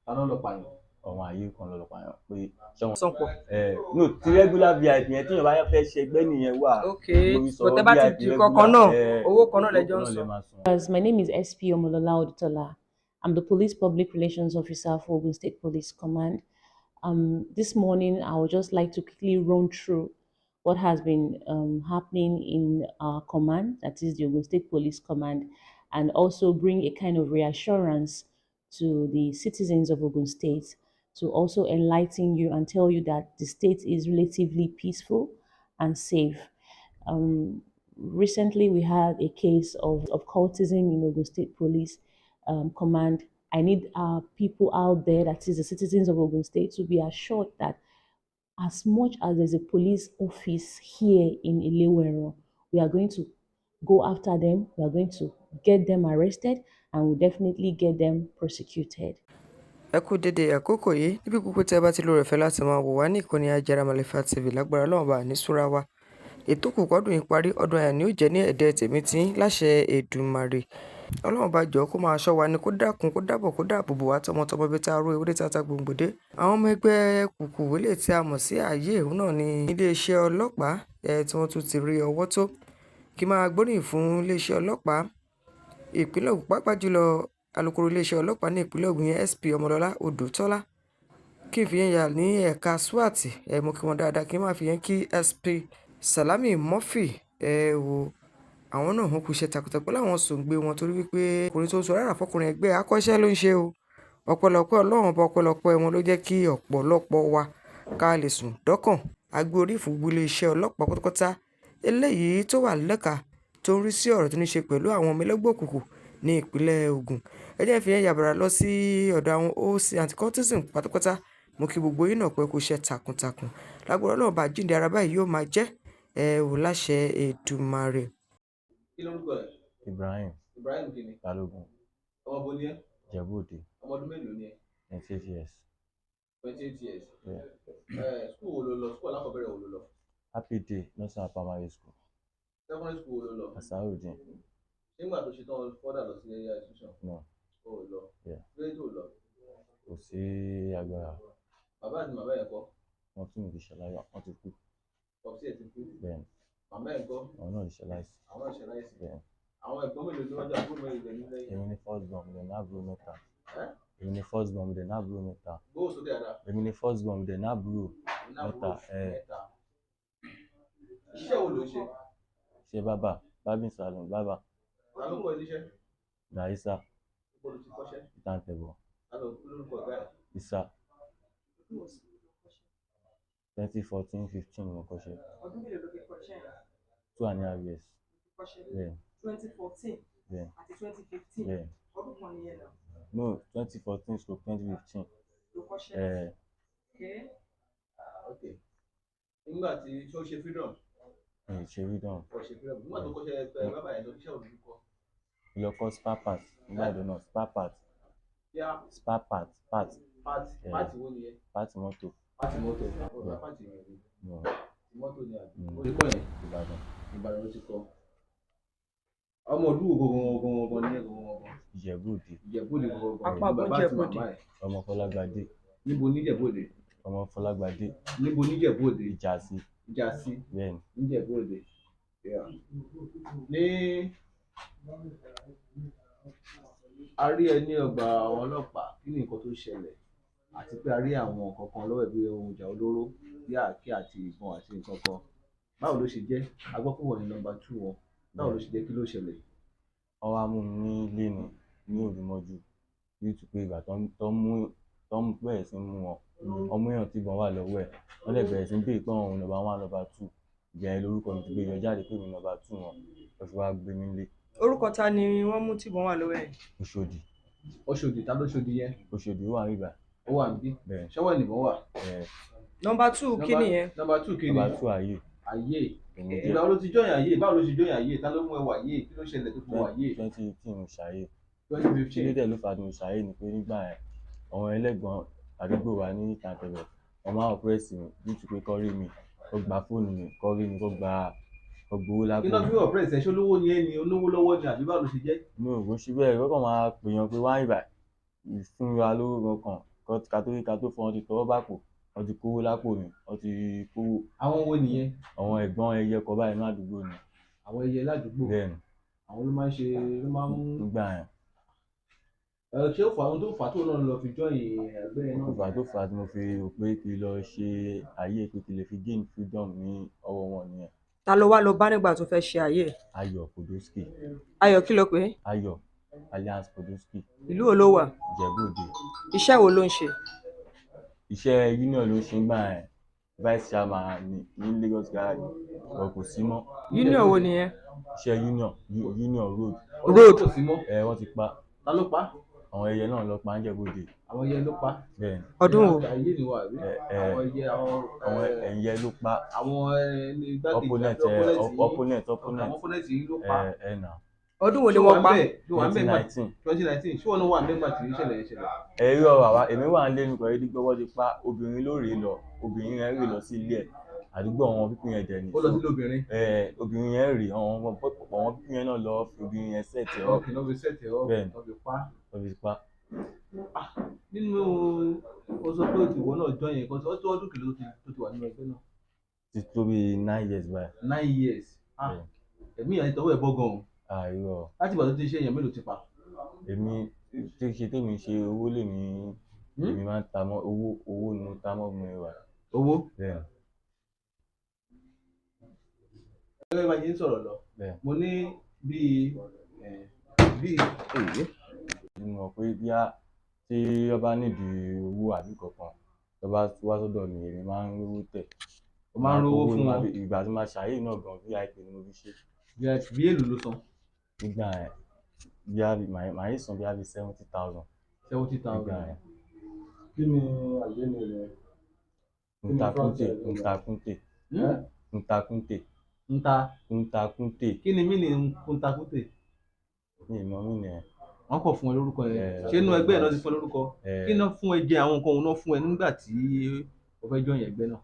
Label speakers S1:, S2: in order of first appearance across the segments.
S1: Ta ló lọ pààyàn?
S2: Àwọn ayé kan ló lọ pààyàn pé ṣé wọn.
S3: Sàn pọ̀.
S2: Ẹ no, ti regular VIP yẹn, tíyàn bá fẹ́ ṣẹgbẹ́ nìyẹn wà.
S3: Ok.
S2: Mo fi sọ
S3: Bó tẹ́ bá ti
S2: VIP
S3: di kankan náà,
S2: regular,
S3: owó kan náà
S2: owó
S3: lẹ́jọ́ ń
S2: kan náà lẹ
S3: san.
S2: máa san.
S4: As my name is SP Omolola Odutola. I'm the Police Public Relations Officer for Ogun State Police Command. This morning, I would just like to quickly run through what has been happening in our command, that is the Ogun State Police Command, and also bring a kind of reassurance to the citizens of Ogun State, to also enlighten you and tell you that the state is relatively peaceful and safe. Recently, we had a case of cultism in Ogun State Police Command. I need our people out there, that is the citizens of Ogun State, to be assured that as much as there's a police office here in Eleweran, we are going to go after them, we are going to get them arrested, and we'll definitely get them prosecuted.
S5: Ẹ kú dédé àkókò yìí níbi gbogbo tí ẹ bá ti lóore ọ̀fẹ́ láti máa wò wá ní ìkànnì Ajára Màlẹ́fà TV. Lágbára Ọlọ́run bá ní súra wa ètò kù kọ́dún yìí parí, ọdún ayọ̀ ni ó jẹ́ ní ẹ̀dẹ́ tèmi tí láṣẹ Èdùmàrè. Ọlọ́run bá jọ̀ọ́, kó máa ṣọ́ wa ní, kó dákun, kó dábọ̀, kó dáàbò bò wá tọmọtọmọ bí tá a ró ewúrẹ́ tá a ta gbòǹgbòdé. Àwọn ọmọ ẹgbẹ́ kùkù eléyìí tí a mọ̀ sí ààyè òun náà ní iléeṣẹ́ ọlọ́pàá ẹ̀ tí wọ́n tún ti rí ọwọ́ tó kí máa gbóríyìn fún iléeṣẹ́ ọlọ́pàá ìpínlẹ̀ Ògùn, pàápàá jùlọ alūkkóró iléeṣẹ́ ọlọ́pàá ní ìpínlẹ̀ Ògùn yẹn, SP Ọmọlọ́lá Odùtọ́lá. Kí n fi yẹn yà ní ẹ̀ka SWAT ẹ̀, mo kí wọn dáadáa. Kí n máa fi yẹn kí SP Salami Murphy ẹ̀ wò, àwọn náà wọ́n kú iṣẹ́ takuntakun pẹ̀lú àwọn sòǹgbẹ wọn, torí wípé ọkùnrin tó ń sọ rárá fọkùnrin ẹgbẹ́ akọ́ṣẹ́ ló ń ṣe o. Ọpẹ́lọpẹ́ Ọlọ́run ọba, ọpẹ́lọpẹ́ wọn ló jẹ́ kí ọ̀pọ̀lọpọ̀ wa ká lè sùn dọ́kàn. A gbé orí fún gbogbo iléeṣẹ́ ọlọ́pàá pátápátá eléyìí tó wà lẹ́ka tó ń rí sí ọ̀rọ̀ tó ní ṣe pẹ̀lú àwọn ọmọ ẹlẹ́gbẹ́ òkùnkùn ní ìpínlẹ̀ Ògùn. Ẹ jẹ́ n fi yẹn yàbàrá lọ sí ọ̀dọ̀ àwọn OC anti-cultism pátápátá. Mo kí gbogbo yín náà pé kú iṣẹ́ takuntakun. Lágbára Ọlọ́run bá, jíǹde ara báyìí yóò máa jẹ́ ẹ wò láṣẹ Èdùmàrè.
S1: Kí lórúkọ ẹ?
S2: Ibrahim.
S1: Ibrahim kí ni?
S2: Balógun.
S1: Ọmọ bo ni ẹ?
S2: Ìjẹ̀bú Òde.
S1: Ọmọ ọdún mélòó ni ẹ?
S2: 28 years.
S1: 28 years.
S2: Yeah.
S1: Ẹ school wo ló lọ? School alákọ̀ọ́bẹ̀rẹ̀ wo ló lọ?
S2: Happy Day Nursery and Primary School.
S1: Secondary school wo ló lọ?
S2: Asarudin.
S1: Nígbà tó ṣe tán, further lọ sí higher institution?
S2: No.
S1: O ò lọ?
S2: Yeah.
S1: Lórí tó lọ?
S2: Kò sí agbára.
S1: Bàbá àti màmá ẹ̀ kọ́?
S2: Wọn tún ti ṣàlàyé, wọn ti kú.
S1: Popsi ẹ̀ ti kú?
S2: Bẹ́ẹ̀ni.
S1: Màmá ẹ̀ kọ́?
S2: Àwọn náà ti ṣaláìsí.
S1: Àwọn náà ṣaláìsí?
S2: Bẹ́ẹ̀ni.
S1: Àwọn ẹ̀gbọ́n mélòó ni wọ́n jẹ́, àbúrò mélòó lẹ ní lẹ́yìn?
S2: Èmi ni first born, dẹ̀ ní àbúrò mẹ́ta.
S1: Ẹ́?
S2: Èmi ni first born, dẹ̀ ní àbúrò mẹ́ta.
S1: Gbóhùn sókè dáadáa.
S2: Èmi ni first born, dẹ̀ ní àbúrò
S1: Ní àbúrò
S2: mẹ́ta ẹ̀.
S1: mẹ́ta. Iṣẹ́ wo ló ń ṣe?
S2: Ṣe bábà, barbing salon, bábà.
S1: Ta ló kọ́ ẹ níṣẹ́?
S2: Daisa.
S1: Ibo ló ti kọ́ṣẹ́?
S2: Ìtàǹtẹ̀bọ̀.
S1: Ta ló lórúkọ ọ̀gá ẹ̀?
S2: Isa. 2014 15 mo kọ́ṣẹ́.
S3: Ọdún mélòó ló fi kọ́ṣẹ́ yẹn?
S2: 2.5 years.
S3: Kọ́ṣẹ́?
S2: Bẹ́ẹ̀.
S3: 2014
S2: Bẹ́ẹ̀.
S3: àti 2015?
S2: Bẹ́ẹ̀.
S3: Ọdún kan nìyẹn náà.
S2: No, 2014/2015.
S3: Ló kọ́ṣẹ́?
S2: Ẹ̀.
S3: Okay.
S1: Ok, nígbà tí ṣé ó ṣe freedom?
S2: Mi ì ṣe freedom.
S1: Ò ṣe freedom. Nígbà tó kọ́ṣẹ́ ẹ bábà yẹn tó, iṣẹ́ wo ló kọ́?
S2: Mo lọ kọ́ spare part nígbà tó náà, spare part.
S1: Yá.
S2: Spare part, part.
S1: Part?
S2: Yeah.
S1: Part wo nìyẹn?
S2: Part mọ́tò.
S1: Part mọ́tò? Ọ̀gá, part yẹn ni?
S2: No.
S1: Ti mọ́tò ni àbí?
S2: Mm.
S1: Ó ti kọ́ yẹn?
S2: Ìbàdàn.
S1: Ìbàdàn ló ti kọ́. Ọmọ ìlú wo gangan gangan ni ẹ gangan gangan?
S2: Ìjẹ̀bú Òde.
S1: Ìjẹ̀bú Òde gangan gangan?
S3: Apá
S1: Ìlú bàbá àti
S3: Ìjẹ̀bú Òde.
S1: màmá ẹ̀?
S2: Ọmọ Fọlágbadé.
S1: Níbo níjẹ̀bú Òde?
S2: Ọmọ Fọlágbadé.
S1: Níbo níjẹ̀bú Òde?
S2: Ìjàsí.
S1: Ìjàsí?
S2: Bẹ́ẹ̀ni.
S1: Níjẹ̀bú Òde. Yeah. Ní a rí ẹ ní ọgbà àwọn ọlọ́pàá, kí ni nǹkan tó ṣẹlẹ̀? Àti pé a rí àwọn nǹkan kan lọ́wọ́ ẹ̀ bí ohun ìjà olóró, bí àáké àti ìbọn àti nǹkan kan. Báwo ló ṣe jẹ́? A gbọ́ pé wọ́n ní number two wọn. Báwo ló ṣe jẹ́? Kí ló ṣẹlẹ̀?
S2: Wọ́n wá mú mi nílé ni ní òru mọ́jú, due to pé ìgbà tó ń mú, tó ń bẹ̀rẹ̀ sí mú wọn, wọ́n mú èèyàn tí ìbọn wà lọ́wọ́ ẹ̀, wọ́n dẹ̀ bẹ̀rẹ̀ sí ń béèrè pé àwọn number one, number two. Ìgbà yẹn lórúkọ mi ti gbé yọ jáde pé èmi number two wọn. Wọ́n fi wá gbé mi nílé.
S3: Orúkọ ta ni wọ́n mú tìbọn wà lọ́wọ́ ẹ̀?
S2: Òṣòdì.
S1: Ọ̀ṣọ́dì? Ta ló ṣòdì yẹn?
S2: Òṣòdì, ó wà níbí báyìí.
S1: Ó wà níbí?
S2: Bẹ́ẹ̀.
S1: Ṣọ́wọ́ ìnìbọn wà?
S2: Ẹ̀.
S3: Number two kí nìyẹn?
S1: Number two kí ni?
S2: Number two ayé.
S1: Ayé?
S2: Èmi jẹ́.
S1: Ìgbà wo ló ti join ayé? Báwo ló ṣe join ayé? Ta ló mú ẹ wà ayé? Kí ló ṣẹlẹ̀ tó fi wà ayé?
S2: 2018 mo ṣàyè.
S1: Twenty
S2: Kí ló
S1: fifteen.
S2: dẹ̀ ló fà á tí mo ṣàyè ni pé nígbà yẹn, àwọn ẹlẹ́gbọ̀n àdúgbò wa ní Ìtàntẹ̀bẹ̀, wọ́n máa ń oppress mi due to pé kọ́ rí mi, kó gba fóònù mi, kọ́ rí mi, kó gba, kó gbowó
S1: Kí
S2: lápò
S1: ló
S2: mi.
S1: fi oppress ẹ? Ṣé olówó ni ẹ ni? Olówó lọ́wọ́ ni àbí báwo ló ṣe jẹ́?
S2: Mi ò kò ṣe bẹ́ẹ̀, wọ́n kàn máa pèèyàn pé wá ìbà fún wa lówó kankan. Ká tó rí ká tó fọ́, wọ́n ti tọwọ́ bàpò, wọ́n ti kówó lápò mi, wọ́n ti kówó.
S1: Àwọn wo nìyẹn?
S2: Àwọn ẹ̀gbọ́n ẹyẹ kan báyìí ní àdúgbò ni.
S1: Àwọn ẹyẹ ládùúgbò?
S2: Bẹ́ẹ̀ ni.
S1: Àwọn ló máa ń ṣe, ló máa ń
S2: Nígbà yẹn.
S1: Ẹ ṣé ó fà ohun tó fà á tó náà lọ fi join ẹgbẹ́ yẹn náà?
S2: Ìgbà tó fà á tí mo fi rò pé kí n lọ ṣe ayé, pé kí n lè fi gain freedom ní ọwọ́ wọn nìyẹn.
S3: Ta ló wá lọ bá nígbà tó fẹ́ ṣe ayé ẹ̀?
S2: Ayọ̀ Podolski.
S3: Ayọ̀ kí ló pè é?
S2: Ayọ̀ alias Podolski.
S3: Ìlú wo ló wà?
S2: Ìjẹ̀bú Òde.
S3: Iṣẹ́ wo ló ń ṣe?
S2: Iṣẹ́ union ló ń ṣe nígbà yẹn, vice chairman ní Lagos garage, but kò sí mọ́.
S3: Union wo nìyẹn?
S2: Iṣẹ́ union, union road.
S3: Road.
S1: Kò sí mọ́?
S2: Ẹ, wọ́n ti pa.
S1: Ta ló pa?
S2: Àwọn ẹyẹ náà lọ pa ń Ìjẹ̀bú Òde.
S1: Àwọn ẹyẹ ló pa?
S2: Bẹ́ẹ̀ ni.
S3: Ọdún wo?
S1: Ayé ni wà àbí?
S2: Ẹ ẹ.
S1: Àwọn ẹyẹ, àwọn
S2: Àwọn ẹyẹ ló pa.
S1: Àwọn ẹni igbákejì
S2: Opponent.
S1: àti
S2: Ẹ
S1: opponent yìí.
S2: Opponent, opponent.
S1: Àwọn opponent yìí ló pa?
S2: Ẹ ẹ nà.
S3: Ọdún wo ni wọ́n pa?
S1: Ṣé wà ń bẹ̀
S2: 2019.
S1: 2019? Ṣé wọn náà wà nígbà tí ìṣẹ̀lẹ̀ yẹn ṣẹlẹ̀?
S2: Ẹ rí ọ̀rọ̀ àwa, èmi wà ń lé nípa ẹni gbọ́wọ́ ti pa. Obìnrin ló rèé lọ, obìnrin yẹn rèé lọ sí ilé ẹ̀, àdúgbò àwọn people yẹn dẹ̀ ni.
S1: Ó lọ sílé obìnrin?
S2: Ẹ, obìnrin yẹn rèé, àwọn ọmọ àwọn people yẹn náà lọ fi obìnrin yẹn set ẹ̀ up.
S1: Ok, lọ́ fi set ẹ̀ up.
S2: Bẹ́ẹ̀ni.
S1: Lọ́ fi pa.
S2: Lọ́ fi pa.
S1: Nínú o sọ pé ìwọ náà join yẹn kan tó tó ọdún kìló tó ti wà nínú ẹgbẹ́ náà?
S2: Ti tó bí 9 years báyìí.
S1: 9 years, ah!
S2: Bẹ́ẹ̀.
S1: Ẹ̀mí ìyá ìtọ́wọ́ ẹ̀ bọ́ gan-an.
S2: Àìrọ̀.
S1: Láti ìgbà tó ti ṣe, èèyàn mélòó ti pa?
S2: Èmi tí ṣe tèmi ṣe owó lèmi. Èmi máa ń ta mọ́ owó, owó ni mo ta mọ́ mi wà.
S1: Owó?
S2: Bẹ́ẹ̀.
S1: Gẹ́gẹ́ bá a ṣe ń sọ̀rọ̀ lọ,
S2: Bẹ́ẹ̀.
S1: mo ní bíi èyí.
S2: Mo mọ̀ pé bí a tí wọ́n bá nídìí owó àbí kankan tó bá wá sọ́dọ̀ mi, èmi máa ń rówó tẹ̀.
S1: O máa ń rówó
S2: Owó
S1: fún
S2: ni màá
S1: wọn?
S2: Ìgbà tí màá ṣàyè náà gan, VIP ni mo fi ṣe.
S1: Bí èlò ló san?
S2: Nígbà yẹn, bí a màá yìí san bí a bí 70,000.
S1: seventy
S2: Nígbà
S1: thousand
S2: yẹn.
S6: Kí ni àyéni rẹ? Kí ni
S2: Ntakunte.
S6: franchise rẹ?
S2: Ntakunte. Ntakunte.
S1: Nta?
S2: Ntakunte.
S1: Kí ni mí ni Nkuntakute?
S2: Mi ì mọ mí nìyẹn.
S1: Wọ́n kọ̀ fún ẹ lórúkọ yẹn?
S2: Eh.
S1: Ṣé inú ẹgbẹ́ ẹ̀ náà ti fún ẹ lórúkọ?
S2: Eh.
S1: Kí náà fún ẹ jẹ, àwọn nǹkan òun náà fún ẹ nígbà tí o fẹ́ join ẹgbẹ́ náà?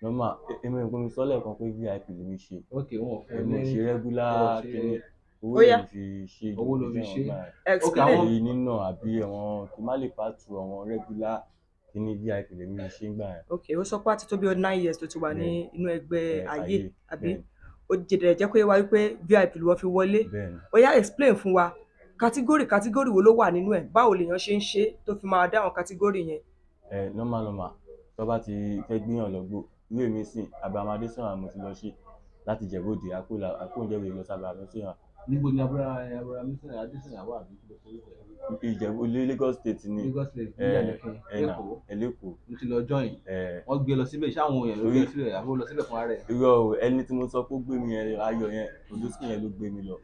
S2: Normal, èmi ò pé mi sọ lẹ́ẹ̀kan pé VIP lèmi ṣe.
S1: Ok, wọn ò fún ẹ
S2: Èmi ò
S1: ní
S2: ṣe regular.
S1: Wọn ò ṣe-
S2: Kíní owó
S3: Ó yá.
S2: lèmi fi ṣe.
S1: Owó ló fi ṣe.
S3: Explain.
S1: Àwọn-
S2: Bí nínà àbí àwọn kí má lè pàtó àwọn regular kíní, VIP lèmi fi ṣe ń gbà yẹn.
S3: Ok, ó sọ pé àti tó bí 9 years tó ti wà ní inú ẹgbẹ́
S2: Eh,
S3: ayé, àbí?
S2: Bẹ́ẹ̀.
S3: Ó jẹ̀dẹ̀ jẹ́ pé wá wípé VIP ló wọ́n fi wọlé.
S2: Bẹ́ẹ̀ ni.
S3: Ó yá, explain fún wa, category category wo ló wà nínú ẹ̀? Báwo lèèyàn ṣe ń ṣe tó fi máa dá àwọn category yẹn?
S2: Ẹ, normal normal, tó bá ti fẹ́ gbéyàn lọ́gbó, irú èmi sìn, Abraham Adesanya mo ti lọ ṣe láti Ìjẹ̀bú-Òde, àkó Ìjẹ̀bú-Òde lọ sí Abraham Adesanya.
S1: Níbo ni Abraham Adesanya wà, àbí kí ló forúkọ ẹ̀?
S2: Ìjẹ̀bú Lagos State ni.
S1: Lagos State?
S2: Ẹ.
S1: Níyànjú
S2: Ẹ nà.
S1: lẹ́kọ̀ọ́?
S2: Ẹ lẹ́kọ̀ọ́.
S1: Ló ti lọ join?
S2: Ẹ.
S1: Wọ́n gbé lọ síbẹ̀? Ṣé àwọn èèyàn ló gbé lọ síbẹ̀ àbí ó lọ síbẹ̀ fúnra rẹ̀?
S2: Irọ́ o, ẹni tí mo sọ pé ó gbé mi yẹn, Ayọ̀ yẹn, Odosky yẹn ló gbé mi lọ.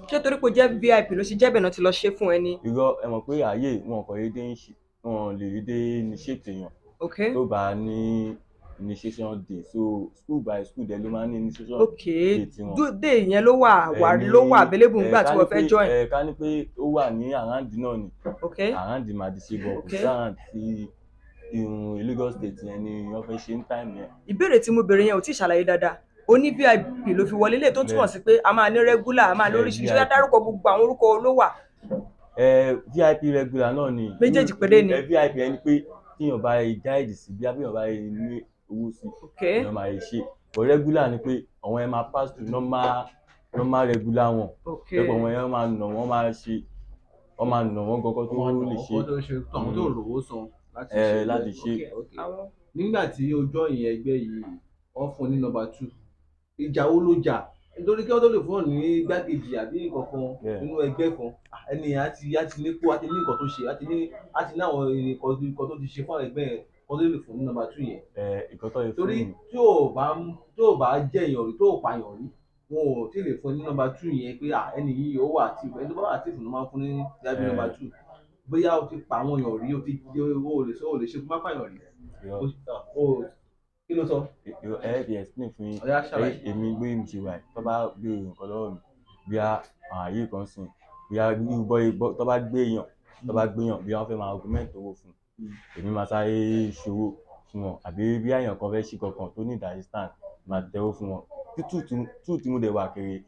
S3: Ṣé torí pé ó jẹ́ VIP ló ṣe jẹ́ bẹ́ẹ̀ náà ti lọ ṣe fún ẹ ní?
S2: Irọ́, ẹ mọ̀ pé ààyè wọn kò dédé ń ṣe, wọn lè dédé initiate èèyàn tó bá ní initiation day. So school by school dẹ̀ ló máa ń ní initiation day tiwọn.
S3: Day yẹn ló wà wà ló wà available
S2: Ẹ,
S3: nígbà tí
S2: ká ní
S3: wọ́n fẹ́ join?
S2: Ẹ, ká ní pé ó wà ní around náà ni, around máa di ṣe bọ̀, kò sí around sí irun Lagos State yẹn ni wọ́n fẹ́ ṣe ní time yẹn.
S3: Ìbéèrè tí mo béèrè yẹn ò tí ì ṣàlàyé dáadáa. O ní VIP ló fi wọlé, lè tó túmọ̀ sí pé a máa ní regular, a máa ní
S2: Ẹ,
S3: oríṣiríṣi. Ó yá,
S2: VIP.
S3: dárúkọ gbogbo àwọn orúkọ ló wà.
S2: Ẹ, VIP regular náà ni.
S3: Méjèèjì péré ni.
S2: Ẹ, VIP ẹni pé tíyàn bá yẹ guide sí, bí abíyàn bá yẹ ní owó sí, èèyàn máa yẹ ṣe, but regular ni pé àwọn ẹ máa pass through normal normal regular wọn. Lẹ́pọ̀ àwọn yẹn máa nà wọ́n, máa ṣe, wọ́n máa nà wọ́n gọ́gọ́ tó
S1: Wọ́n
S2: lè ṣe.
S1: tó ṣe àwọn tó rówó san láti
S2: Ẹ,
S1: ṣe.
S2: láti ṣe.
S3: Àwọn
S1: Nígbà tí o join ẹgbẹ́ yìí, wọ́n fún un ní number two. Ìjà wo ló jà? Nítorí kí wọ́n tó lè fún ọ ní igbákejì àbí nǹkan kan nínú ẹgbẹ́ kan, ẹni yẹn á ti nípò, á ti ní nǹkan tó ṣe, á ti ní àwọn nǹkan tó ti ṣe fún àwọn ẹgbẹ́ yẹn kó tó lè fún ní number two yẹn.
S2: Ẹ, ìkan tó lè fún
S1: Torí
S2: mi.
S1: tí ò bá jẹ́ èèyàn rí, tó ò pààyàn rí, wọn ò tí ì lè fún ẹ ní number two yẹn pé ah, ẹni yìí ó wà active. Ẹni tó bá wà active ló máa ń fún ní bí number two. Bóyá o ti pa àwọn èèyàn rí, o ti o lè sọ, o lè ṣe kó má pààyàn rí.
S2: Irọ́.
S1: Kí ló sọ?
S2: Irọ́, ẹ fi explain fún yín.
S1: Ó yá, ṣàlàyé.
S2: Èmi gbé mi ṣe wà yìí, tó bá béèrè nǹkan lọ́wọ́ mi, bí a àwọn àyè kan sìn, bí a irú bọ́ tó bá gbéyàn, bí wọ́n fẹ́ máa augment owó fún un, èmi máa sáré ṣòwò fún wọn, àbí bí èèyàn kan fẹ́ ṣe kankan tó need assistance, máa tẹ̀wó fún wọn. Tí two tí mo dẹ̀ wà kiri.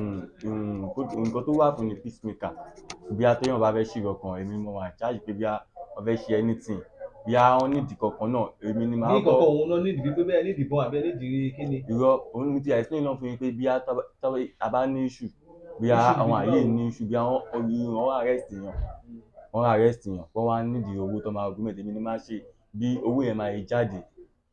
S2: Nǹkan tó wà fún ni peacemaker. Bí a téèyàn bá fẹ́ ṣe kankan, èmi mo wà in charge pé bí a wọ́n fẹ́ ṣe anything, bí a wọ́n nídìí kankan náà, èmi ni màá
S1: Ní
S2: kọ́.
S1: kankan òun náà nídìí pé bẹ́ẹ̀ nídìí ìbọn àbí ẹ nídìí kí ni?
S2: Irọ́, òun ni ti explain náà fún yín pé bí a tá bá ní issue, bí a
S1: Issue
S2: àwọn
S1: bíi
S2: àyè
S1: báwo?
S2: ní issue, bí àwọn wọ́n arrest èèyàn, wọ́n arrest èèyàn, wọ́n wá nídìí owó tó máa augment, èmi ni máa ṣe bí owó yẹn máa jáde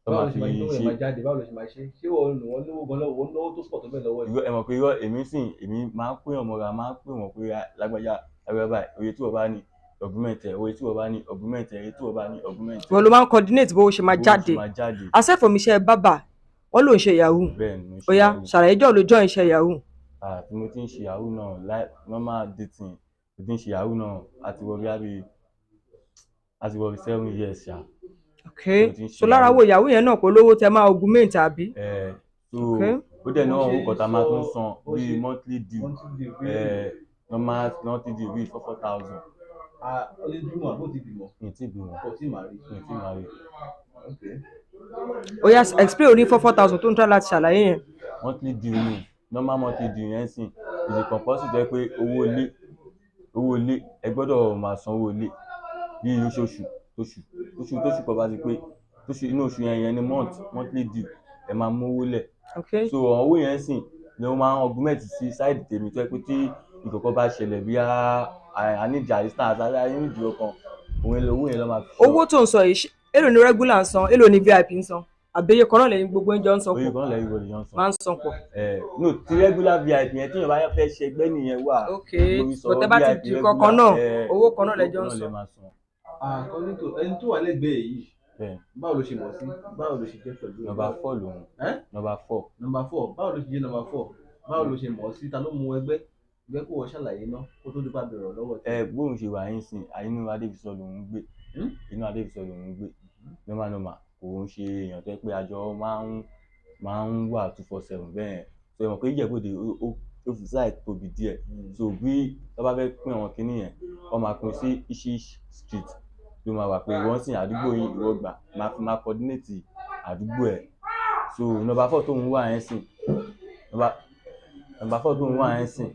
S2: tó
S1: Báwo
S2: máa
S1: ló ṣe
S2: fi
S1: máa ṣe tó
S2: ṣe.
S1: yẹn máa jáde? Báwo ló ṣe máa ṣe? Ṣé wọ́n wọ́n lówó gan lọ́wọ́? Wọ́n lówó tó pọ̀ tó bẹ́ẹ̀ lọ́wọ́ ẹ̀?
S2: Irọ́, ẹ mọ̀ pé irọ́, èmi sìn, èmi máa ń pè wọ́n mọ́ra, máa ń pè wọ́n pé lágbájá lágbájá báyìí, oye tí wọ́n bá ní augment ẹ̀, oye tí wọ́n bá ní augment ẹ̀, oye tí wọ́n bá ní augment ẹ̀.
S3: Wọ́n ló máa ń coordinate bó ṣe máa
S2: Bó ṣe
S3: jáde.
S2: máa jáde.
S3: Aside from iṣẹ́ bábà, wọ́n ló ń ṣe yahoo.
S2: Bẹ́ẹ̀ ni, mo ń ṣe
S3: Ó yá,
S2: yahoo.
S3: ṣàlàyé jọ́ ló join iṣẹ́ yahoo.
S2: Ah, tí mo ti ń ṣe yahoo náà, like normal dating, mo ti ń ṣe yahoo náà, a ti wọ bí 7 years ṣá.
S3: Ok.
S2: Mo ti ń ṣe
S3: So lára
S2: yahoo.
S3: owó yahoo yẹn náà kò lówó tẹ máa augment, àbí?
S2: Ẹ so ó dẹ̀ náà
S1: Bó ṣe
S2: owó kan tá a máa tún
S1: sọ-
S2: san
S1: bó
S2: bíi
S1: ṣe-
S2: monthly due.
S1: Monthly due bí?
S2: Ẹ normal monthly due bíi four four thousand.
S1: Ah, ó lè bímọ àbó ti bímọ?
S2: Mi ì tí ì bímọ.
S1: Kò tí ì máa rí.
S2: Mi ì tí ì máa rí.
S1: Okay.
S3: Ó yá, explain oní 4,000 tó ń try láti ṣàlàyé yẹn.
S2: Monthly due ni, normal monthly due yẹn sìn is a compulsory, jẹ́ pé owó ilé ẹ gbọ́dọ̀ máa san owó ilé bí oṣooṣù, tóṣù tóṣù tóṣù kan bá ti pé, tóṣù inú oṣù yẹn, yẹn ni monthly due, ẹ máa mówó lẹ̀. So àwọn owó yẹn sìn ni wọ́n máa ń augment sí side tèmi, tó jẹ́ pé tí ìkọ̀kọ̀ bá ṣẹlẹ̀, bí a need assistance, a need ọkàn òun lè owó yẹn lọ́ máa fi ṣe.
S3: Owó tó ń sọ yìí, èló ni regular ń san, èló ni VIP ń san, àbẹ́yẹ kan náà lẹ́yìn gbogbo ń jọ ń san
S2: Oye
S3: pọ̀?
S2: kan náà lẹ́yìn gbogbo ìjọ ń san.
S3: Máa ń san pọ̀.
S2: Ẹ no, ti regular VIP yẹn, tíyẹn bá fẹ́ ṣẹgbẹ́ nìyẹn wà.
S3: Ok.
S2: Mo fi
S3: Bó
S2: sọ̀rọ̀
S3: tẹ́ bá ti
S2: VIP
S3: di
S2: regular,
S3: kankan náà, owó kan náà
S2: owó
S3: lẹ́jọ́ ń
S2: kan náà lẹ
S3: san.
S2: máa san.
S1: According to ẹni tó wà lẹ́gbẹ̀ẹ́ yìí,
S2: Bẹ́ẹ̀.
S1: báwo ló ṣe mọ̀ sí? Báwo ló ṣe jẹ́ pẹ̀lú ẹ̀?
S2: Number four lòun.
S1: Ẹ́?
S2: Number four.
S1: Number four. Báwo ló ṣe jẹ́ number four? Báwo ló ṣe mọ̀ sí? Ta ló mú ẹgbẹ́? Ẹgbẹ́ kó wọ́n ṣàlàyé ná kó tó dípà bẹ̀rẹ̀ lọ́wọ́ tí.
S2: Ẹ bóun ṣe wà yín sìn, inú Adébísọ lòun ń gbé.
S1: Hmm?
S2: Inú Adébísọ lòun ń gbé. Normal normal, kò ń ṣe èèyàn tó jẹ́ pé àjọ máa ń wà 247 bẹ́ẹ̀. So ẹ mọ̀ pé Ìjẹ̀bú-Òde ó fi size tóbi díẹ̀. So bí wọ́n bá fẹ́ pín àwọn kinní yẹn, wọ́n máa pín sí each street ló máa wà pé ìwọ ń sìn àdúgbò yín, ìwọ gbà máa fi máa coordinate àdúgbò ẹ̀. So number four tóun wà yẹn sìn, number four tóun wà yẹn sìn,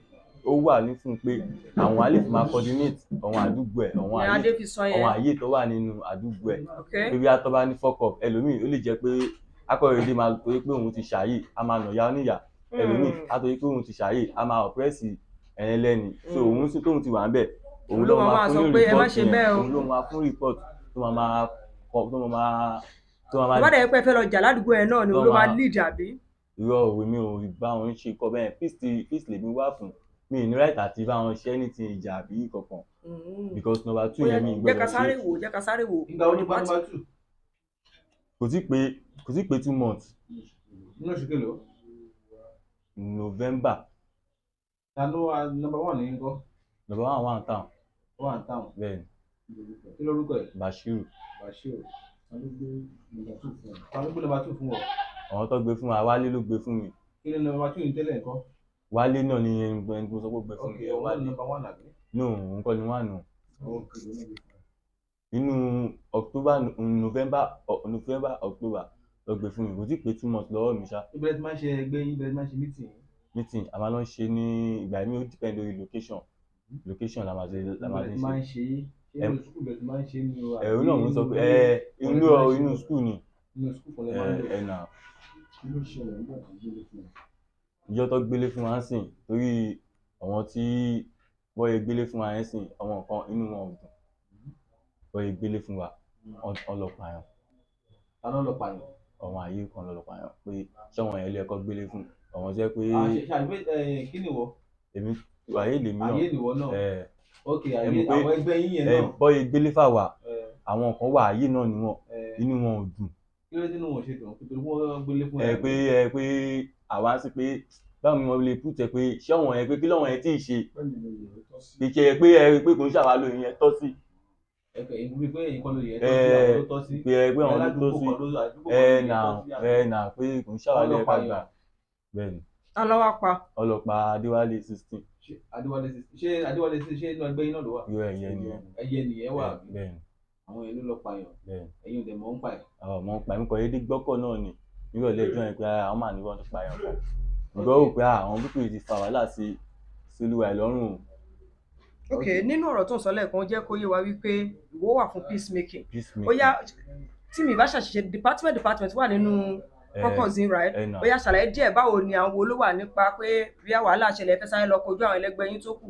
S2: ó wà ní fún pé àwọn á lè fi máa coordinate àwọn àdúgbò ẹ̀, àwọn
S3: Ní
S2: àyè
S3: Adéfisọ
S2: àwọn
S3: yẹn.
S2: àyè tó wà nínú àdúgbò ẹ̀.
S3: Ok.
S2: Pé bí a tó bá ní fuck up, ẹlòmíì ó lè jẹ́ pé akọ̀ròyìn máa torí pé òun ti ṣàyè, a máa nà ya oníyà. Ẹlòmíì á torí pé òun ti ṣàyè, a máa oppress ẹni lẹ́ni. So òun sì tóun ti wà ń bẹ̀, òun
S3: Òun
S2: ló
S3: ló
S2: máa
S3: máa
S2: fún
S3: sọ
S2: ní
S3: pé ẹ má
S2: report
S3: ṣe
S2: yẹn.
S3: bẹ́ẹ̀ o.
S2: Òun ló máa fún report tó máa kọ tó máa
S3: Tó bá dẹ̀ pé ẹ fẹ́ lọ jà ládùúgbò yẹn náà ni
S2: tó
S3: òun ló máa
S2: máa-
S3: lead, àbí?
S2: Irọ́, òwe mi ò bá wọn ṣe kọ bẹ́ẹ̀. Peace lèmi wà fún. Mi ì ní right àti bá wọn ṣe anything, ìjà àbí kankan, because number two
S3: Ó yá,
S2: yẹn mi ì
S3: jẹ́ ká
S2: gbọ́dọ̀
S3: sáré
S2: ṣe.
S3: wò, jẹ́ ká sáré wò.
S1: Ìgbà wo ni pa number two?
S2: Kò tí pé 2 months.
S1: Nínú oṣù kélòó?
S2: November.
S1: Ta ló wà number one ní ńkọ́?
S2: Number one wà ní town.
S1: Ó wà ní town.
S2: Bẹ́ẹ̀ ni.
S1: Kí lórúkọ ẹ̀?
S2: Bashiru.
S1: Bashir. Ta ló gbé number two fún ọ?
S2: Àwọn tó gbé fún wa, Wálé ló gbé fún mi.
S1: Kí ni number two yìí tẹ́lẹ̀ ńkọ́?
S2: Wálé náà ni ẹni tí mo sọ pé ó gbé fún
S1: Ok,
S2: mi.
S1: òun náà
S2: Wálé
S1: ni number one, àbí?
S2: No, òun kọ́ ni one o.
S1: Ok.
S2: Inú October, November, November, October ló gbé fún mi. Kò tí pé 2 months lọ́wọ́ mi ṣá.
S1: Ibẹ̀ tí máa ń ṣe ẹgbẹ́ yín, ibẹ̀ tí máa ń ṣe meeting yín?
S2: Meeting a máa lọ ń ṣe ní ìgbà míì, ó depend lórí location. Location la máa
S1: Ibẹ̀
S2: ti
S1: tí
S2: ń
S1: máa
S2: ṣe.
S1: ń ṣe é, ṣé inú school ibẹ̀ tí máa ń ṣe é ni o,
S2: Ẹ̀rù
S1: àbí
S2: náà mo sọ
S1: inú
S2: pé
S1: ilé?
S2: ẹ inú
S1: Ọ̀rẹ́ tí máa ń ṣe
S2: inú
S1: é.
S2: school ni.
S1: Inú school kan lẹ
S2: Ẹ
S1: máa ń lò?
S2: Ẹ nà.
S6: Kí ló ṣẹlẹ̀ nígbà tó gbélé fún ẹ?
S2: Ìjọ tó gbélé fún wa ń sìn, torí àwọn tí wọ́n yẹ gbélé fún wa yẹn sìn, àwọn kan inú wọn ò dùn. Wọ́n yẹ gbélé fún wa, wọ́n lọ pààyàn.
S1: Ta ló lọ pààyàn?
S2: Àwọn àyè kan lọ pààyàn pé ṣé àwọn yẹn lè kọ́ gbélé fún àwọn tó jẹ́ pé.
S1: Ah, ṣe àgbẹ̀ ẹ, kí ni ìwọ?
S2: Èmi àyè lèmi náà.
S1: Àyè nìwọ náà?
S2: Ẹ.
S1: Ok,
S2: Ẹ
S1: àyè
S2: mọ̀ pé
S1: àwọn ẹgbẹ́ yín yẹn
S2: ẹ
S1: náà.
S2: bọ́yẹ gbélé fà wá, àwọn kan wà, àyè náà ni wọn, inú wọn ò dùn.
S1: Kí ló dé nínú wọn ṣe dùn? Nítorí wọ́n gbélé fún
S2: Ẹ pé ẹ pé àwa sì pé báwo ni wọ́n lè put ẹ pé ṣé àwọn yẹn pé kí lọ́wọ́n yẹn tí ì ṣe
S6: Pẹ́ẹ́nì ló yẹ ó tọ́ sí.
S2: Pé ṣe pé ẹ pé kò ń ṣàwá lóyún yẹn tọ́ sí.
S1: Ẹ kẹ ìwé pé èyí kan ló yẹ tọ́ sí, àwọn ló tọ́ sí.
S2: Pé ẹ pé àwọn ló tọ́ sí.
S1: Aládùúgbò kan ló àdúgbò
S2: ẹ
S1: kan ló yẹ
S2: nà
S1: tọ́ sí, àbí?
S2: Ẹ nà pé kò ń ṣàwá
S1: Wọ́n lọ
S2: lóyún ká
S1: pààyàn.
S2: gbà bẹ́ẹ̀ ni.
S3: Ta ló wá pa?
S2: Ọlọ́pàá Adéwálé 16.
S1: Ṣé Adéwálé ṣé inú ẹgbẹ́ yín náà ló wà?
S2: Yóò ẹ̀yẹ nìyẹn.
S1: Ẹyẹ nìyẹn wà, àbí?
S2: Bẹ́ẹ̀ ni.
S1: Àwọn yẹn ló lọ pààyàn?
S2: Bẹ́ẹ̀ ni.
S1: Ẹ̀yin ò dẹ̀ mọ̀ ń pa ẹ̀?
S2: Àwọn ọmọ ń pa ẹ̀mí kan yéé gbọ́kọ̀ náà ni nírọ̀lẹ́ ìjọ yẹn pé àwọn máa ní wọ́n ti pààyàn kan. Nǹkan rò pé àwọn people yìí ti fa wàhálà sí Olúwa ẹ̀ lọ́rùn o.
S3: Ok, nínú ọ̀rọ̀ tó ń sọ lẹ́ẹ̀kan, ó jẹ́ kó yé wa wípé ìwọ wà fún peacemaking.
S2: Peacemaking.
S3: Ó yá, tí mi bá ṣàṣìṣe, department wà nínú caucus yín, right?
S2: Eh, nà.
S3: Ó yá, ṣàlàyé díẹ̀, báwo ni àwọn wo ló wà nípa pé bí wàhálà ṣẹlẹ̀, ẹ fẹ́ sáré lọ kojú àwọn ẹlẹgbẹ́ yín tó kù,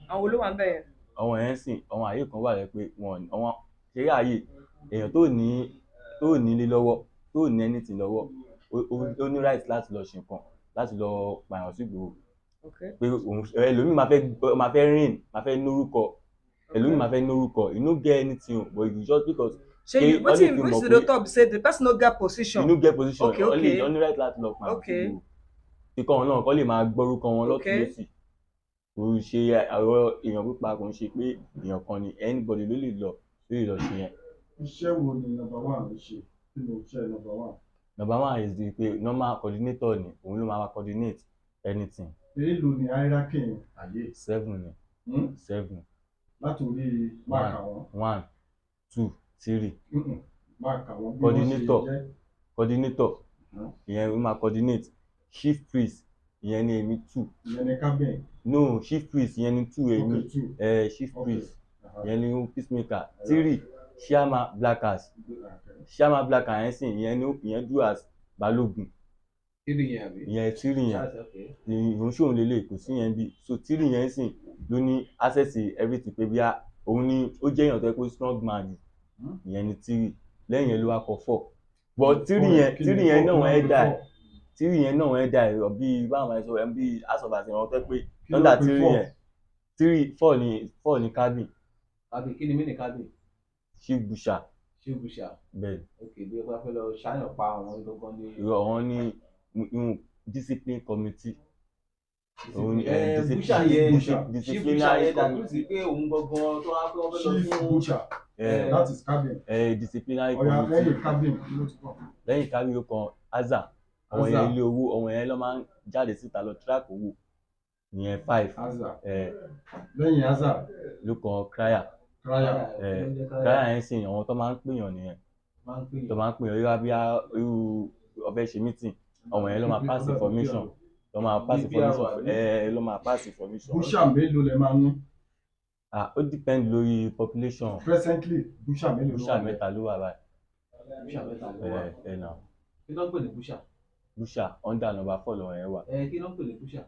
S3: àwọn wo ló wà ń bẹ̀ yẹn?
S2: Àwọn yẹn sìn, àwọn àyè kan wà rẹ pé wọn àwọn ṣeré àyè èèyàn tó ní ilé lọ́wọ́, tó ní anything lọ́wọ́, ó ní right láti lọ ṣe nǹkan, láti lọ pààyàn sí ìgboro pé òun ẹlòmíì máa fẹ́ rìn, máa fẹ́ nórúkọ, ẹlòmíì máa fẹ́ nórúkọ. You no get anything o, but you just because
S3: Ṣé
S2: pé
S3: you
S2: wọ́n lè
S3: wetin
S2: fi mọ̀
S3: wetin
S2: pé
S3: dey talk be say the person no get position?
S2: You no get position. Wọ́n lè wọ́n ní right láti lọ pààyàn sí ìgboro, kíkọ́ wọn náà kọ́ lè máa gbọ́rúkọ wọn lọ́tùn lósì. Kò ń ṣe ọ̀rọ̀ èèyàn pípa, kò ń ṣe pé èèyàn kan ni, anybody ló lè lọ ṣe yẹn.
S6: Iṣẹ́ wo ni number one ń ṣe? Kí ni iṣẹ́ number one?
S2: Number one is the pé normal coordinator ni, òun ló máa ma coordinate anything.
S6: Èèlò ni hierarchy ayé?
S2: Seven ni.
S6: Hmm?
S2: Seven.
S6: Látòrí máa kà wọ́n.
S2: One, two, three.
S6: Máa kà wọ́n bí wọ́n ṣe
S2: Coordinator.
S6: jẹ́.
S2: Coordinator, ìyẹn ló máa coordinate. Chief priest, ìyẹn ni èmi, two.
S6: Ìyẹn ni cabin.
S2: No, chief priest, ìyẹn ni two, èmi.
S6: Okay, two.
S2: Chief priest, ìyẹn ni peacemaker. Three, chairman blackers. Chairman blackers yẹn sìn, ìyẹn ni ìyẹn dúró as balógun.
S1: Three yẹn, àbí?
S2: Ìyẹn three yẹn.
S1: That's okay.
S2: Ìhun ṣòun lélẹ̀, kò sí yẹn bí. So three yẹn sìn ló ní access to everything, pé bíi òun ni ó jẹ́ èèyàn tó yẹ kó strong man jù. Ìyẹn ni three. Lẹ́yìn yẹn ló wá kọ four, but three yẹn,
S6: Kí ni
S2: three yẹn
S6: four?
S2: náà
S6: Kí ló
S2: ẹ̀
S6: ń pè
S2: dà
S6: four?
S2: Three yẹn náà ẹ̀ dà ẹ̀ bí báwọn máa sọ ẹ̀ bí house of assembly, àwọn tó yẹ pé
S6: Kí ló
S2: under
S6: pè
S2: three
S6: four?
S2: yẹn, three, four ni, four ni cabin.
S1: Àbí kí ni mí ní cabin?
S2: Chief busher.
S1: Chief busher.
S2: Bẹ́ẹ̀.
S1: Ok, bí ẹ bá fẹ́ lọ ṣáyàn pa àwọn gangan ní.
S2: Irọ́, àwọn ní ìhun discipline committee, òun ni
S1: Busher yẹn,
S2: busher,
S1: chief busher
S2: disciplinary
S1: yẹn dàbí
S2: committee.
S1: sí pé òun gangan tó wá pé wọ́n fẹ́ lọ
S6: Chief
S1: fún.
S6: butcher, that is cabin.
S2: Disciplinary
S6: Ọ̀yà,
S2: committee.
S6: lẹ́yìn cabin, kí ló ti kàn?
S2: Lẹ́yìn cabin ló kan aza, àwọn
S6: Aza.
S2: yẹn ilé owó, àwọn yẹn ló máa ń jáde síta lọ track owó, ìyẹn five.
S6: Aza.
S2: Lẹ́yìn
S6: Lẹ́yìn aza?
S2: Ló kan crier.
S6: Crier.
S2: Crier yẹn sì, àwọn tó máa ń pèèyàn nìyẹn.
S1: Máa ń pè
S2: Tó máa ń pèèyàn irú bí irú ọbẹ̀ ṣe meeting, àwọn yẹn ló máa pass information, ló máa pass
S1: Bí PRO,
S2: information.
S1: àbí?
S2: Ló máa pass information.
S6: Butcher mélòó lẹ máa ń ní?
S2: Ah, ó depend lórí population.
S6: Presently, butcher mélòó ló
S2: Butcher
S6: wà níbẹ̀?
S2: mẹ́ta ló wà báyìí.
S1: Busher mẹ́ta ló wà.
S2: Ẹ nà.
S1: Kí ló ń pè ní busher?
S2: Busher, under number four lọ́wọ́ yẹn wà.
S1: Kí ló ń pè ní busher?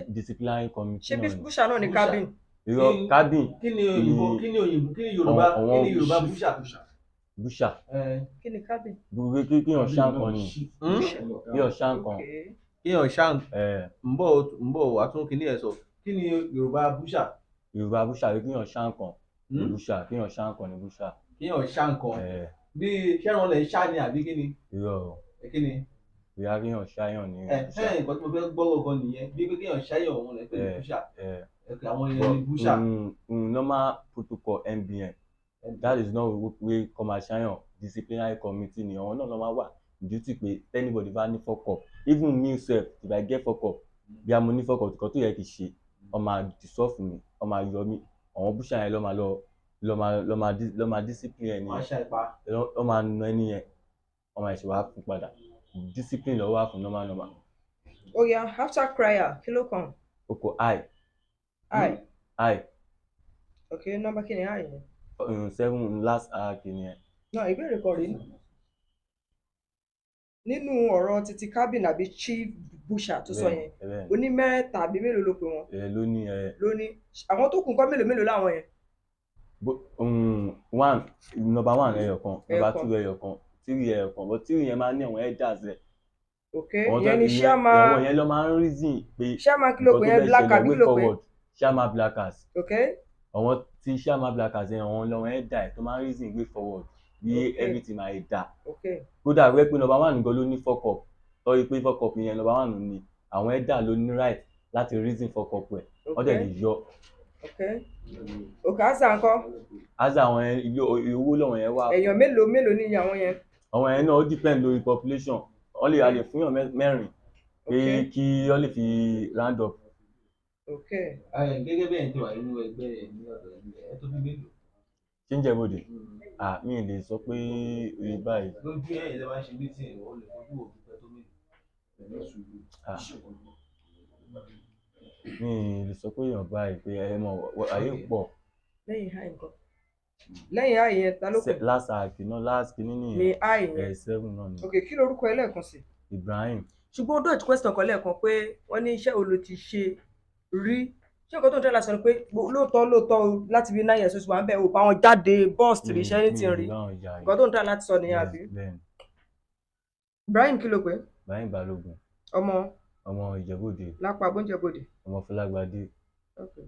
S2: Disciplinary committee
S3: Ṣé
S2: náà ni.
S3: busher náà ní
S1: Busher.
S3: cabin?
S2: Irọ́, cabin.
S1: Kí ni òyìnbó, kí ni Yorùbá, kí ni Yorùbá busher?
S2: Busher.
S3: Kí ni cabin?
S2: Gbogbo kí kíyàn ṣá nǹkan ni, kíyàn ṣá nǹkan.
S1: Kíyàn ṣá. Ń bọ̀ wá tún kíní ẹ̀ sọ. Kí ni Yorùbá busher?
S2: Yorùbá busher pé kíyàn ṣá nǹkan. Busher, kíyàn ṣá nǹkan ni busher.
S1: Kíyàn ṣá nǹkan.
S2: Ẹ
S1: Bí ṣẹ́ran lẹ̀ ń ṣá ni, àbí kí ni?
S2: Irọ́ o.
S1: Kí ni?
S2: Bóyá kíyàn ṣáyàn ní busher.
S1: Nǹkan tí mo fẹ́ gbọ́ gangan nìyẹn, bí pé kíyàn ṣáyàn, òun lẹ̀ ń pè ní busher. Àwọn yẹn ni busher.
S2: Normal protocol MBN, that is not wey come out ṣáyàn. Disciplinary committee ni, àwọn náà ló máa wà duty pé anybody bá ní fuck up, even me sef, if I get fuck up, bí a mo ní fuck up kan tó yẹ kí n ṣe, wọ́n máa dissolve mi, wọ́n máa yọ mí. Àwọn busher yẹn ló máa lọ ló máa discipline ẹni
S1: Wọ́n á
S2: yẹn.
S1: ṣá ipa.
S2: Ló máa na ẹni yẹn, wọ́n máa ṣe wá fún padà. Discipline ló wà fún normal normal.
S3: Ó yá, after crier, kí ló kàn?
S2: Ó kọ i.
S3: I.
S2: I.
S3: Ok, nọ́mbà kí ni I yẹn?
S2: Seven, last hierarchy nìyẹn.
S3: Náà ìbéèrè kan rèé, nínú ọ̀rọ̀ títí cabin àbí chief busher tó sọ yẹn,
S2: bẹ́ẹ̀
S3: oní mẹ́ta àbí mélòó ló pè wọ́n?
S2: Ẹ ló ní ẹ.
S3: Ló ní àwọn tó kù nǹkan, mélòó mélòó láwọn yẹn?
S2: One, number one ẹyọ kan, number
S3: Ẹyọ kan.
S2: two ẹyọ kan, three ẹyọ kan, but three yẹn máa ń ní àwọn elders rẹ̀.
S3: Ok, ìyẹn ni chairman.
S2: Àwọn yẹn ló máa ń reason pé
S3: Chairman kí ló
S2: nǹkan
S3: pè
S2: tó
S3: yẹn?
S2: fẹ́
S3: Black
S2: ṣẹlẹ̀
S3: àbí
S2: way
S3: kí ló pè?
S2: forward. Chairman blackers. Àwọn tí chairman blackers yẹn, àwọn lọ́wọ́ elder ẹ̀ tó máa ń reason way forward bí everything máa dà. Kódà wẹ́ pé number one gan ló ní fuck up, tọ́rí pé fuck up yẹn number one ní, àwọn elder ló ní right láti reason fuck up ẹ̀, wọ́n dẹ̀ lè yọ.
S3: Ok, asa ńkọ́?
S2: Asa, àwọn yẹn, ilé owó lọ́wọ́ yẹn wà.
S3: Èèyàn mélòó mélòó ní àwọn yẹn?
S2: Àwọn yẹn náà, ó depend lórí population. Wọ́n lè, a lè fún yàn mẹ́rin pé kí wọ́n lè fi round up.
S1: Gẹ́gẹ́ bí ẹ̀yin ti wà nínú ẹgbẹ́ ẹ̀ ní ọ̀dọ̀ ẹ̀, tó bí mélòó?
S2: Ṣé ń jẹ́ bòde? Ah, mi ì lè sọ pé oye báyìí.
S1: Lójú ẹ̀yin tẹ́ bá ń ṣe meeting, ó lè fojú òbí pẹ́ tó mélòó?
S2: Ah, Mi ì lè sọ pé èèyàn báyìí pé ẹ mọ̀ ayé pọ̀.
S3: Lẹ́yìn hi nǹkan, lẹ́yìn hi yẹn, ta ló kù?
S2: Last àkì náà, last kìíní
S3: Ni
S2: nìyẹn.
S3: Hi yẹn.
S2: Ẹ seven náà ni.
S3: Ok, kí lorúkọ ẹ lẹ́ẹ̀kan sí?
S2: Ibrahim.
S3: Ṣùgbọ́n ó dodge question kan lẹ́ẹ̀kan pé wọ́n ní iṣẹ́ wo ló ti ṣe rí. Ṣé nǹkan tó ń tẹ́ láti sọ ni pé lóòótọ́ lóòótọ́ o, láti bí 9 years oṣù wà ń bẹ̀, ò bá wọn jáde burst rí iṣẹ́ ní ti rí? Nǹkan tó ń tẹ́ láti sọ nìyẹn, àbí?
S2: Bẹ́ẹ̀ni.
S3: Ibrahim, kí ló pé?
S2: Ibrahim Balógun.
S3: Ọmọ?
S2: Ọmọ Ìjẹ̀bú-Òde.
S3: Lápá bóúnjẹbọdè.
S2: Ọmọ Fọlágbadé.
S3: Okay.